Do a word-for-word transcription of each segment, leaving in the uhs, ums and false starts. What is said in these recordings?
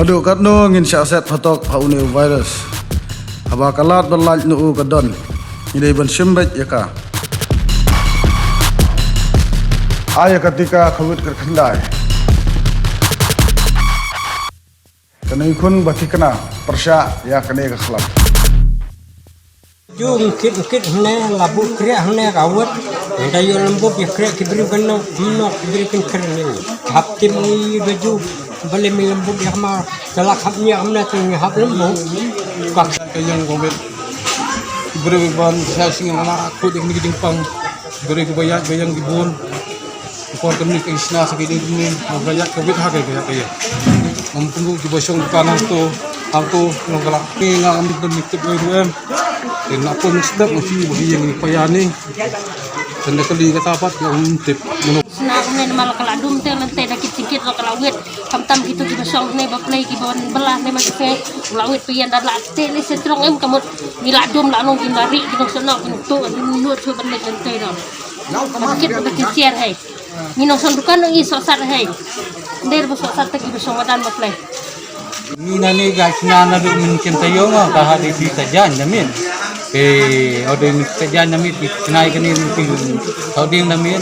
Haduh katno ngin shah set phatok ha une u virus? Haba ka lad ba lait na u ka don, ngi dei ban shim beit ïa ka. Ai ïa ka tika Covid kyrkhyndai. Kane khun ba thikna pyrshah ïa kane ka khlam. Ju ngkit ngkit hne la buh kriah hne ka wet. Nda ïoh lembut ïa kriah ki briew kan nok, nok ki briew kan kren ni. Hap tim ngi ba ju bale mi lembut ïa ma. Tela hap nia hne tu ngi hap lembut. Ka ka yang Covid. Ki briew ban sa sing la kut ïa kine ki jingpang. Ki briew ki ba ïaid ba yang ki bun. Ko kani ka isna sa ki dei ni, ma ka ïa ka wit ha ka ïa ka ïa. Ngam pyndu ki ba shong ka nang to, hang to, nang ka lak ni nga ngam pyndu ni tip ni ruem. Te na pun step ma shi ba ki yang ni paya ni. Tanda kali ka tapat ka um tip. Mano Sna kumne na mal ka la dum te lente da kit singkit ro ka la wit. Kam tam kitu ki ba shong ne ba play ki ba wan bela ne ma se. La wit pian da la te ni se trong em kamut. Ni la dum la nong ki la ri ki nong sono ki nong tu ni nut su ban lente ro. Kam kit ba ki sian hai. Ngi nong song dukan ngi sok sat hai. Nder ba sok sat ta ki ba song madan ba play. Ni na ni ga kina na du min kin ta yong ka ha di ti ta jan na min. Pe o de min ta jan na min ti nai ka ni ti ta ding na min.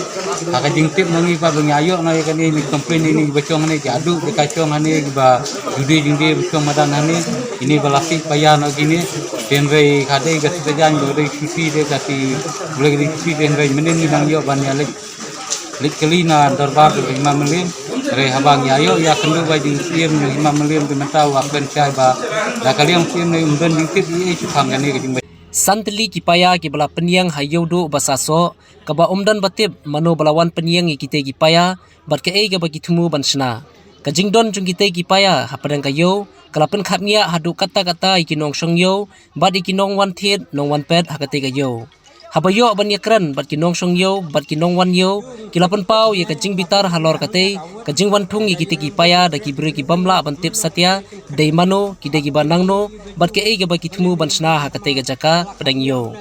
Ha ka jing tip na ngi ba ba ngi ayo na ka ni ni complain ni ba chong ni ja du de ka chong ni ba judi jing de ba chong madan ni. Ini ba lasi paya na gini. Pen rei ka de ga ti ta jan do de ti de ga ti boleh ga ti de rei menen ni nang yo ban ya lek. Leit kali na dorbar ka Hima Mylliem, re haba ngi ayo ïa kynduh ba jingsyiem na Hima Mylliem ki mynta wa kren shai ba da ka liang syiem na ym don jingtip ïa i shu khang kane ka jingbai. San tylli ki paia kiba la pynïeng ha Ïewduh ba sah soh, kaba ym don ba tip mano ba la wan pynïeng ïa kitei ki paia, bad kaei kaba ki thmu ban shna. Ka jingdon jong kitei ki paia hapdeng ka ïew, ka la pynkhapngiah haduh katta katta ïa ki nongshong ïew, bad ïa ki nongwan thied, nongwan pet ha katei ka ïew. Haba ïoh ban ïakren bad ki nongshong ïew bad ki nongwan ïew, ki la pynpaw ïa ka jingbitar halor katei ka jingwan thung ïa kitei ki paia da ki briew ki bym lah ban tip satia dei mano, ki dei kiba nangno, bad kaei kaba ki thmu ban shna ha katei ka jaka pdeng ïew.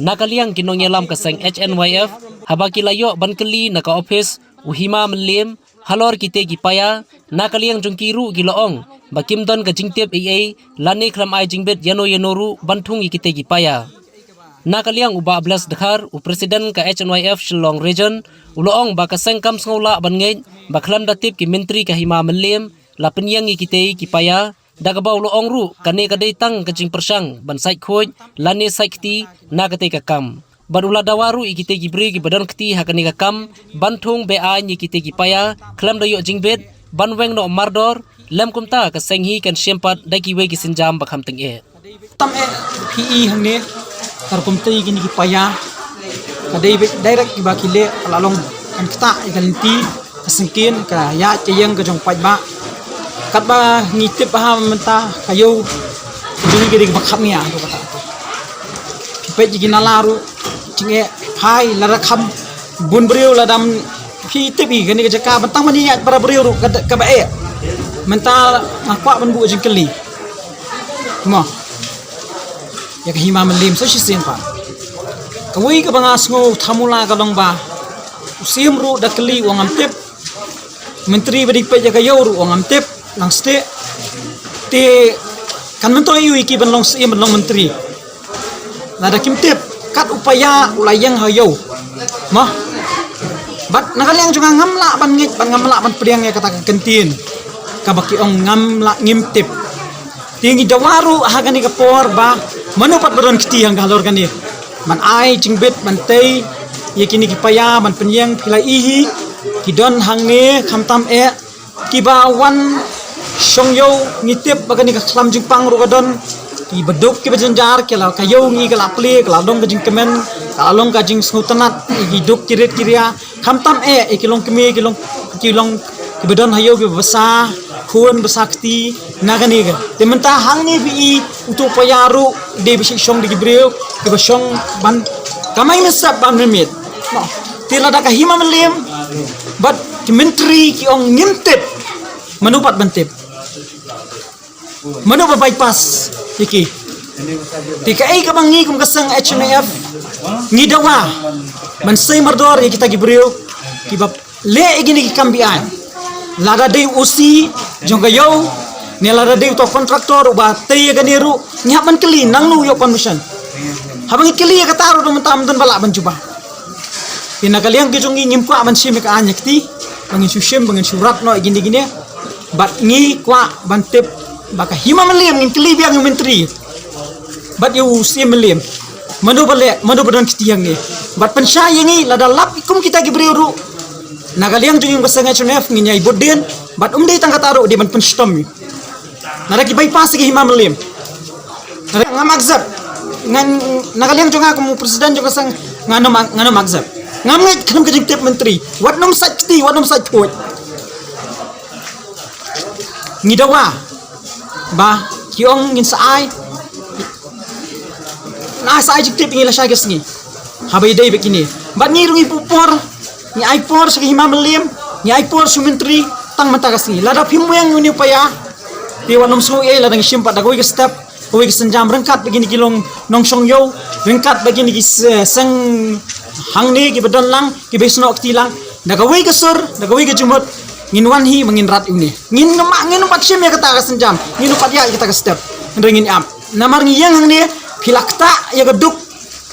Na ka liang ki nongïalam ka seng H N Y F, haba ki la ïoh ban kylli na ka ophis u Hima Mylliem halor kitei ki paia, na ka liang jong ki ruh ki la ong ba kim don ka jingtip ei ei lane khlem ai jingbit ïano ïano ruh ban thung ïa kitei ki paia. Na ka liang u Bah Bless Dkhar, u President ka H N Y F Shillong Region, u la ong ba ka seng kam sngew lah ban ngeit ba khlem da tip ki myntri ka Hima Mylliem la pynïeng ïa kitei ki paia, da kaba u la ong ruh kane ka dei tang ka jingpyrshang ban sait khuid lane sait kti na katei ka kam. Bad u la dawa ruh ïa kitei ki briew kiba don kti ha kane ka kam ban thung be-aiñ ïa kitei ki paia khlem da ïoh jingbit, ban weng noh mardor, lym kumta ka seng hi kan shim pat da kiwei ki sienjam ba kham tyngeh. Tam eh phi i hangne ka rukom tei kine ki paia ka dei beit direct kiba ki leh ka la long kan ktah ïa ka lynti ka syngkien ka ïaid ka ïeng ka jong paidbah. Katba ngi tip ba ha mynta ka ïew ka jong ngi ka dei kaba khapngiah ruh kata. Ki peit ïa ki nala ruh jingeh phai lada kham bun briew lada phi tip ïa kane ka jaka ban tang ban ïaid para briew ruh ka kaba eh. Mynta nga kwah ban buh jingkylli. Mo. Ïa ka Hima Mylliem sa shisien pat. Kawei kaba nga sngew thamula ka long ba u Syiem ruh da kylli u ong ngam tip. Myntri ba dei peit ïa ka ïew ruh u ong ngam tip. Nang sdie te kan myntoi ïa u ïa ki ban long Syiem ban long myntri. Lada kim tip kat u paia u la ïeng ha ïew. Mo. Bad na ka liang jong nga ngam lah ban ngeit bad ngam lah ban pdiang ïa kata ka kyntien kaba ki ong ngam lah ngim tip. Te ngi dawa ruh ha kane ka por ba mano pat ba don kti hangta halor kane ban ai jingbit ban tei ïa kine ki paia ban pynïeng phi la i hi ki don hangne khamtam eh kiba wan shong ïew ngi tip ba kane ka khlam jingpang ruh ka don kiba duk kiba jynjar ki la ka ïew ngi ka la plie ka la long ka jingkmen ka la long ka jingsngewtynnat ki duk ki rit ki ria. Khamtam eh, eh, ki long kmie, ki long, ki long, kiba don ha ïew kiba basa khun, basa kti, na kane ka. Te mynta hangne phi i, uto u paia ruh, dei ba shu shong da ki briew, kiba shong ban, kamai mynsiem ban mimit. No. Te lada ka Hima Mylliem, bad ki myntri ki ong ngim tip, mano pat ban tip. Mano ba bypass ïa ki. Te kaei kaba ngi kum ka seng H N Y F ngi dawa ban sei mardor ïa kita ki briew kiba leh ïa kine ki kam be-aiñ. Lada dei u O C jong ka ïew Ne lada dei uto contractor uba tei ïa kane ruh ngi hap ban kylli nangno u ïoh permission. Haba ngi kylli ïa kata ruh da mynta ym don ba lah ban jubab. Te na ka liang ka jong ngi ngim kwah ban shim ïa ka aiñ ïa ka kti ba ngin shu shim ba ngin shu rat noh ïa kine kine. Bad ngi kwah ban tip ba ka Hima Mylliem ngin kylli biang ïa u Myntri bad ïa u Syiem Mylliem. Mano ba leh, mano ba don kti hangne. Bad pynshai ïa ngi lada lap kum kita ki briew ruh. Na ka liang jong ngi ka seng H N F ngin ïai bud dien bad um dei tang kata ruh dei ban pynshitom ïa. Nada ki bypass ki Hima Mylliem. Nada ngam accept. Ngan, na ka liang jong nga kum u president jong ka seng ngan ym, ngan ym accept. Ngam ngeit khlem ka jingtip Myntri. Wat nym sait kti, wat nym sait khuid. Ngi dawa ba ki ong ngin sa ai. Na sa ai jingtip ngi lashai ka sngi. Haba ïadei bad kine. Bad ngi ruh ngi buh por. Ngi ai por sha ka Hima Mylliem. Ngi ai por sha u Myntri tang mynta ka sngi. Lada phim weng ïa une u paia. Te wat nym sngew ei lada ngi shim pat da kawei ka step, kawei ka sienjam ryngkat bad kine ki long nongshong ïew, ryngkat bad kine ki se-, seng hangne kiba don lang, kiba ïasnoh kti lang. Da kawei ka sur, da kawei ka jingmut, ngin wan hi ba ngin rat ïa une. Ngin ym, ngin ym pat shim ïa kata ka sienjam, ngin ym pat ïaid ïa kata ka step. Hynrei ngin ïap. Namar ngi ïeng hangne, phi la ktah ïa ka duk,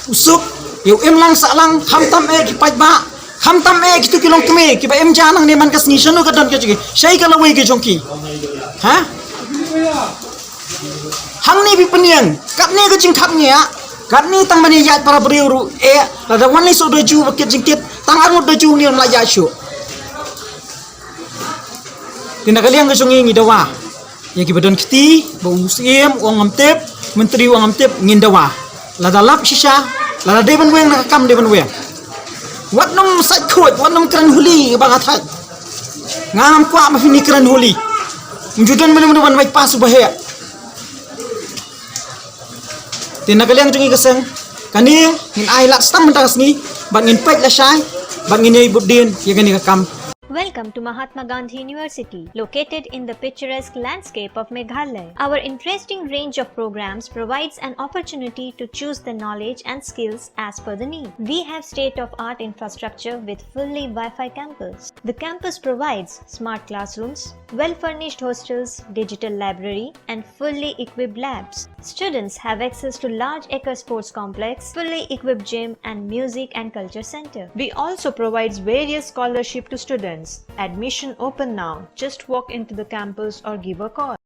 u suk, ïa u imlang sahlang, khamtam eh ki paidbah, khamtam eh kito ki longkmie, kiba im ja nangne man ka sngi shano ka don ka jong ki, shai ka lawei ka jong ki. Ha? Hangne phi pynïeng, katne ka jingkhapngiah, katne tang ban ïaid para briew ruh eh, lada wan lei soh doju ba kit jingkit, tang arngut doju ne ym lah ïaid shuh. Te na ka liang ka jong ngi ngi dawa ïa kiba don kti ba u Syiem u ong ngam tip, Myntri u ong ngam tip, ngin dawa. Lada lap shisha, lada dei ban weng na ka kam dei ban weng. Wat nym sait khuid, wat nym kren huli ba nga thait. Nga ngam kwah ba phin ïa kren huli. Ym ju don mano mano ban bypass uba heh. Te na ka liang jong ngi ka seng, kane ngin ai lad stang mynta ka sngi, bad ngin peit lashai, bad ngin ïai bud dien ïa kane ka kam. Welcome to Mahatma Gandhi University, located in the picturesque landscape of Meghalaya. Our interesting range of programs provides an opportunity to choose the knowledge and skills as per the need. We have state-of-art infrastructure with fully Wi-Fi campus. The campus provides smart classrooms, well-furnished hostels, digital library, and fully equipped labs. Students have access to large acre sports complex, fully equipped gym, and music and culture center. We also provides various scholarship to students. Admission open now. Just walk into the campus or give a call.